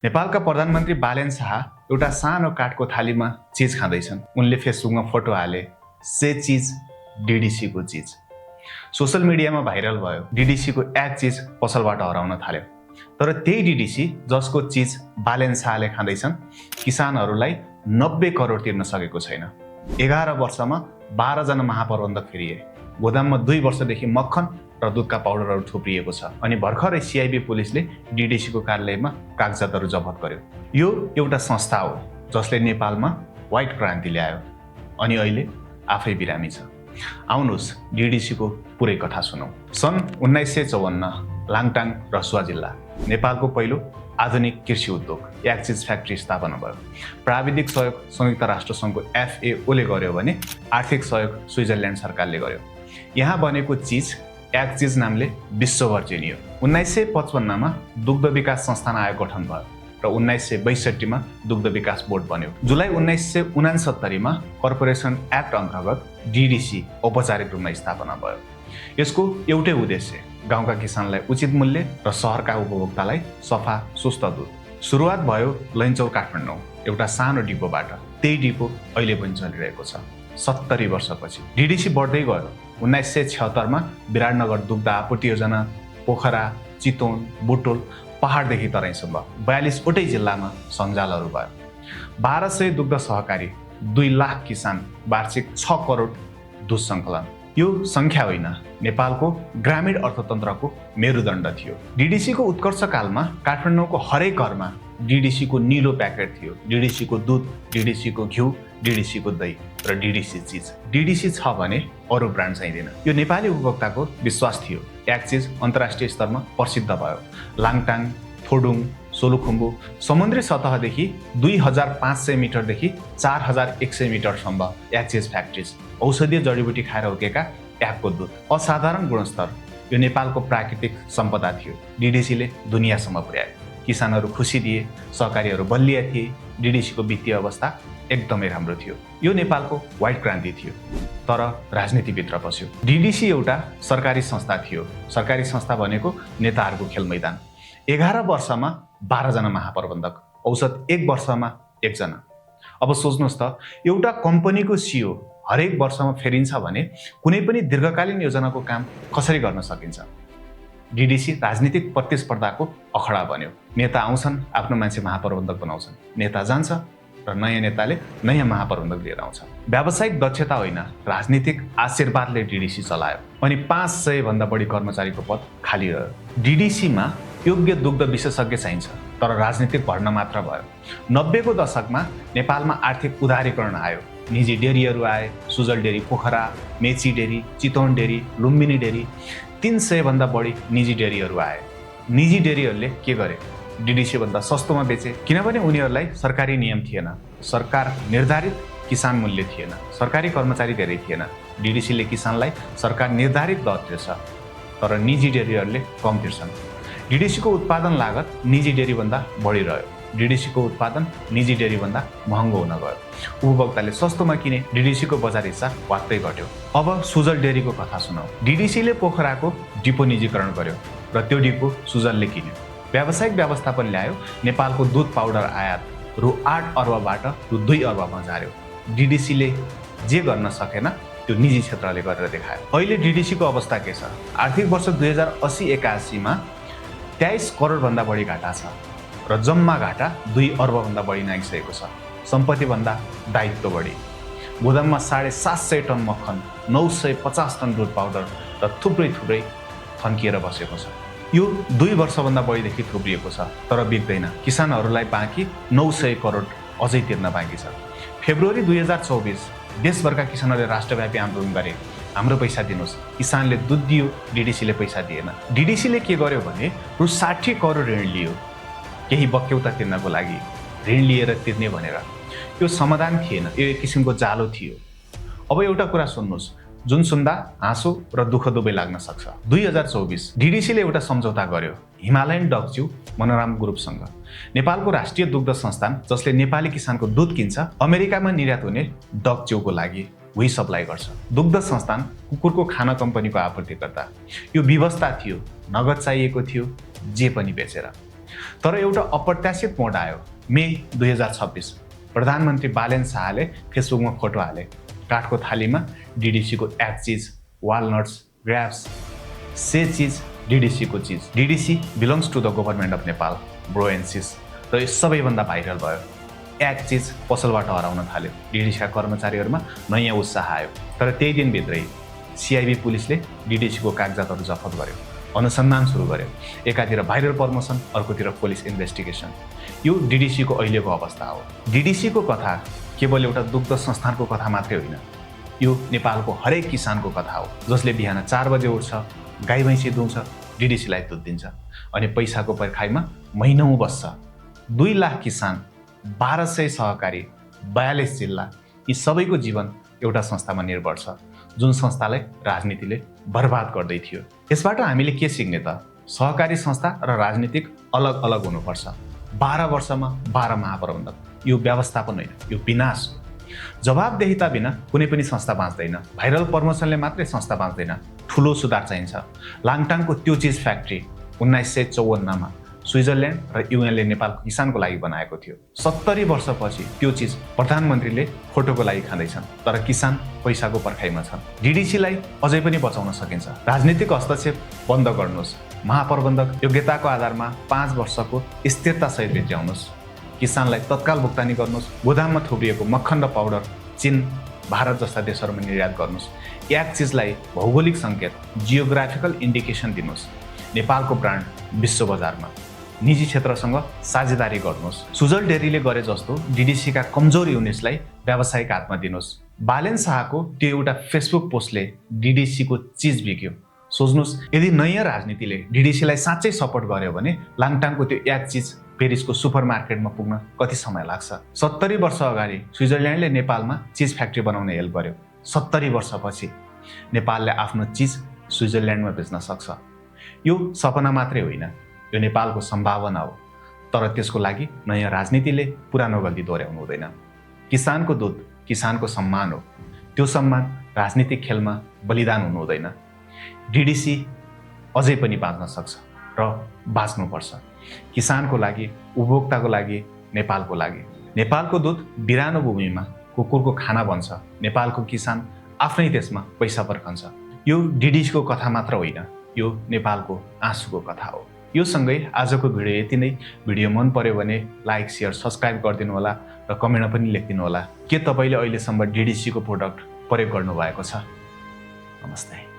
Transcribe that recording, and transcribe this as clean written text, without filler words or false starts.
नेपालका प्रधानमन्त्री बालेन शाह एउटा सानो काठको थालीमा चीज खाँदैछन्। उनले फेसबुकमा फोटो हाले, से चीज डीडीसीको चीज। सोशल मिडियामा भाइरल भयो। डीडीसीको एक चीज पसलबाट हराउन थाल्यो। तर त्यही डीडीसी जसको चीज बालेन शाहले खाँदैछन्, किसानहरूलाई 90 करोड तिर्न सकेको छैन। 11 वर्षमा 12 जना महाप्रबन्धक फेरिए। गोदाममा 2 वर्षदेखि मक्खन र दुधका पाउडरहरू थुप्रिएको छ। अनि भर्खरै सीआईबी पुलिसले डीडीसीको कार्यालयमा कागजातहरू जफत गर्यो। यो एउटा संस्था हो जसले नेपालमा व्हाइट क्रान्ति ल्यायो अनि अहिले आफै बिरामी छ। आउनुहोस् डीडीसीको पुरै कथा सुनौं। सन् 1954 लाङटाङ रसुवा जिल्ला नेपालको पहिलो आधुनिक कृषि उद्योग एक चीज फ्याक्ट्री स्थापना भयो। प्राविधिक सहयोग संयुक्त राष्ट्र संघको FAO ले गर्यो भने आर्थिक सहयोग स्विजरल्यान्ड सरकारले गर्यो। यहाँ बनेको चीज एक चीज नामले विश्वभर चिनियो। 1955 मा दुग्ध विकास संस्थान आयोग गठन भयो र 1962 मा दुग्ध विकास बोर्ड बन्यो। जुलाई 1969 मा कर्पोरेसन एक्ट अन्तर्गत डीडीसी औपचारिक रूपमा स्थापना भयो। यसको एउटै उद्देश्य गाउँका किसानलाई उचित मूल्य र शहरका उपभोक्तालाई सफा सुस्त दूध। सुरुवात भयो लैनचौर काठमाडौँ एउटा सानो डिपोबाट। त्यही डिपो अहिले पनि चलिरहेको छ। 70 वर्षपछि डीडीसी बढ्दै गयो। 1976 मा विराटनगर दुग्ध आपूर्ति योजना, पोखरा, चितवन, बुटोल, पहाडदेखि तराईसम्म 42 वटै जिल्लामा सञ्जालहरू भयो। 1200 दुग्ध सहकारी, 2 लाख किसान, वार्षिक 6 करोड दुध सङ्कलन। यो संख्या होइन, नेपालको ग्रामीण अर्थतन्त्रको मेरुदण्ड थियो। डीडीसीको उत्कर्ष कालमा काठमाडौँको हरेक घरमा डीडीसीको नीलो प्याकेट थियो। डीडीसीको दुध, डीडीसीको घिउ, डीडीसीको दही र डीडीसी चीज। डीडीसी छ भने अरू ब्रान्ड चाहिँदैन। यो नेपाली उपभोक्ताको विश्वास थियो। एक चीज अन्तर्राष्ट्रिय स्तरमा प्रसिद्ध भयो। लाङटाङ, फोडुङ, सोलुखुम्बु समुद्री सतहदेखि 2500 मिटरदेखि 4100 मिटरसम्म एक चीज फ्याक्ट्रिज। औषधीय जडीबुटी खाएर हुर्केका एकको दुध। असाधारण गुणस्तर। यो नेपालको प्राकृतिक सम्पदा थियो। डीडीसीले दुनियाँसम्म पुर्यायो। किसानहरू खुसी दिए, सहकारीहरू बलिया थिए। डीडीसीको वित्तीय अवस्था एकदमै राम्रो थियो। यो नेपालको व्हाइट क्रान्ति थियो। तर राजनीतिभित्र पस्यो। डीडीसी एउटा सरकारी संस्था थियो। सरकारी संस्था भनेको नेताहरूको खेल मैदान। 11 वर्षमा 12 जना महाप्रबन्धक, औसत 1 वर्षमा 1 जना। अब सोच्नुहोस् त, एउटा कम्पनीको CEO हरेक वर्षमा फेरिन्छ भने कुनै पनि दीर्घकालीन योजनाको काम कसरी गर्न सकिन्छ? डीडीसी राजनीतिक प्रतिस्पर्धाको अखडा बन्यो। नेता आउँछन्, आफ्नो मान्छे महाप्रबन्धक बनाउँछन्। नेता जान्छ र नयाँ नेताले नयाँ महाप्रबन्धक लिएर आउँछ। व्यावसायिक दक्षता होइन, राजनीतिक आशीर्वादले डीडीसी चलायो। अनि 500 भन्दा बढी कर्मचारीको पद खाली रह्यो। डीडीसीमा योग्य दुग्ध विशेषज्ञ चाहिन्छ, तर राजनीतिक भर्ना मात्र भयो। 90 को दशकमा नेपालमा आर्थिक उदारीकरण आयो। निजी डेरीहरू आए। Sujal dairy Pokhara, Mechi dairy, Chitwan dairy, Lumbini dairy, 300 भन्दा बढी निजी डेरीहरू आए। निजी डेरीहरूले के गरे? डीडीसी भन्दा सस्तोमा बेचे, किनभने उनीहरूलाई सरकारी नियम थिएन। सरकार निर्धारित किसान मूल्य थिएन। सरकारी कर्मचारी धेरै थिएन। डीडीसीले किसानलाई सरकार निर्धारित दर तिर्छ, तर निजी डेरीहरूले कम तिर्छन्। डीडीसीको उत्पादन लागत निजी डेरी भन्दा बढी रह्यो। डीडीसीको उत्पादन निजी डेरी भन्दा महँगो हुन गयो। उपभोक्ताले सस्तोमा किने, डीडीसीको बजार हिस्सा वात्तै घट्यो। अब सुजल डेरीको कथा सुनौ। डीडीसीले पोखराको डिपो निजीकरण गर्यो र त्यो डिपो सुजलले किन्यो। व्यावसायिक व्यवस्थापन ल्यायो। नेपालको दुध पाउडर आयात रु 8 अर्बबाट रु 2 अर्बमा झार्यो। डीडीसीले जे गर्न सकेन त्यो निजी क्षेत्रले गरेर देखायो। अहिले डीडीसीको अवस्था के छ? आर्थिक वर्ष 2080-81 मा 23 करोड भन्दा बढी घाटा छ र जम्मा घाटा 2 अर्ब भन्दा बढी नागिसकेको छ। सम्पत्ति भन्दा दायित्व बढी। गोदाममा 750 टन मक्खन, 950 टन दुध पाउडर र थुप्रै थन्किएर बसेको छ। यो 2 वर्षभन्दा बढीदेखि थुप्रिएको छ, तर बिक्दैन। किसानहरूलाई बाँकी 900 करोड अझै तिर्न बाँकी छ। फेब्रुअरी 2024 देशभरका किसानहरूले राष्ट्रव्यापी आन्दोलन गरे। हाम्रो पैसा दिनुहोस्। किसानले दुध दियो, डीडीसीले पैसा दिएन। डीडीसीले के गर्यो भने रु 60 करोड ऋण लियो, केही बक्यौता तिर्नको लागि। ऋण लिएर तिर्ने भनेर। यो समाधान थिएन, यो एक किसिमको जालो थियो। अब एउटा कुरा सुन्नुहोस्, जुन सुन्दा हाँसो र दुःख दुवै लाग्न सक्छ। 2024 डीडीसीले एउटा सम्झौता गर्यो हिमालयन डकच्यू मनोरम ग्रुपसँग। नेपालको राष्ट्रिय दुग्ध संस्थान, जसले नेपाली किसानको दुध किन्छ, अमेरिकामा निर्यात हुने डकच्यूको लागि वही सप्लाई गर्छ। दुग्ध संस्थान कुकुरको खाना कम्पनीको आपूर्तिकर्ता। यो व्यवस्था थियो। नगद चाहिएको थियो, जे पनि बेचेर। तर एउटा अप्रत्याशित मोड आयो। मे 2026 प्रधानमन्त्री बालेन शाहले फेसबुकमा फोटो हाले। काठको थालीमा डिडिसीको एक चिज, वालनट्स, ग्राप्स, से चिज डिडिसीको चिज। DDC belongs to the government of Nepal, bro and sis. र यो सबैभन्दा भाइरल भयो। एक चिज पसलबाट हराउन थाल्यो। डिडिसीका कर्मचारीहरूमा नयाँ उत्साह आयो। तर त्यही दिनभित्रै सिआइबी पुलिसले डिडिसीको कागजातहरू जफत गर्यो, अनुसन्धान सुरु गर्यो। एकातिर भाइरल प्रमोसन, अर्कोतिर पुलिस इन्भेस्टिगेसन। यो डिडिसीको अहिलेको अवस्था हो। डिडिसीको कथा केवल एउटा दुग्ध संस्थानको कथा मात्रै होइन, यो नेपालको हरेक किसानको कथा हो, जसले बिहान 4 बजे उठ्छ, गाई भैँसी दुन्छ, डिडिसीलाई दुध दिन्छ अनि पैसाको पर्खाइमा महिनौँ बस्छ। 2 लाख किसान, 1200 सहकारी, 42 जिल्ला, यी सबैको जीवन एउटा संस्थामा निर्भर छ, जुन संस्थालाई राजनीतिले बर्बाद गर्दै थियो। यसबाट हामीले के सिक्ने त? सहकारी संस्था र राजनीतिक अलग अलग हुनुपर्छ। 12 वर्षमा 12 महाप्रबन्धक, यो व्यवस्थापन होइन, यो विनाश हो। जवाबदेहिता बिना कुनै पनि संस्था बाँच्दैन। भाइरल प्रमोसनले मात्रै संस्था बाँच्दैन, ठुलो सुधार चाहिन्छ। लाङटाङको त्यो चिज फ्याक्ट्री 1954 मा स्विजरल्यान्ड र युएनले नेपालको किसानको लागि बनाएको थियो। 70 वर्षपछि त्यो चिज प्रधानमन्त्रीले फोटोको लागि खाँदैछन्, तर किसान पैसाको पर्खाइमा छन्। डिडिसीलाई अझै पनि बचाउन सकिन्छ। राजनीतिक हस्तक्षेप बन्द गर्नुहोस्। महाप्रबन्धक योग्यताको आधारमा 5 वर्षको स्थिरतासहित भित्र्याउनुहोस्। किसानलाई तत्काल भुक्तानी गर्नुहोस्। गोदाममा थुप्रिएको मक्खन र पाउडर चीन, भारत जस्ता देशहरूमा निर्यात गर्नुहोस्। एक चिजलाई भौगोलिक सङ्केत, जियोग्राफिकल इन्डिकेसन दिनुहोस्। नेपालको ब्रान्ड विश्व बजारमा। निजी क्षेत्रसँग साझेदारी गर्नुहोस्। सुजल डेरीले गरे जस्तो डिडिसीका कमजोर युनिट्सलाई व्यावसायिक हातमा दिनुहोस्। बालेन शाहको त्यो एउटा फेसबुक पोस्टले डिडिसीको चिज बिक्यो। सोच्नुहोस्, यदि नयाँ राजनीतिले डिडिसीलाई साँच्चै सपोर्ट गर्यो भने लाङटाङको त्यो एक चिज पेरिसको सुपरमार्केटमा पुग्न कति समय लाग्छ? 70 वर्ष अगाडि स्विजरल्यान्डले नेपालमा चिज फ्याक्ट्री बनाउने हेल्प गर्यो। 70 वर्षपछि नेपालले आफ्नो चिज स्विजरल्यान्डमा बेच्न सक्छ। यो सपना मात्रै होइन, यो नेपालको सम्भावना हो। तर त्यसको लागि नयाँ राजनीतिले पुरानो गल्ती दोहोऱ्याउनु हुँदैन। किसानको दुध किसानको सम्मान हो। त्यो सम्मान राजनीतिक खेलमा बलिदान हुनु हुँदैन। डिडिसी अझै पनि बाँच्न सक्छ र बाँच्नुपर्छ। किसानको लागि, उपभोक्ताको लागि, नेपालको लागि। नेपालको दुध बिरानो भूमिमा कुकुरको खाना बन्छ। नेपालको किसान आफ्नै देशमा पैसा पर्खन्छ। यो डिडिसीको कथा मात्र होइन, यो नेपालको आँसुको कथा हो। यो सँगै आजको भिडियो यति नै। भिडियो मन पर्यो भने लाइक, सेयर, सब्सक्राइब गरिदिनु होला र कमेन्टमा पनि लेखिदिनु होला। के तपाईँले अहिलेसम्म डिडिसीको प्रोडक्ट प्रयोग गर्नुभएको छ? नमस्ते।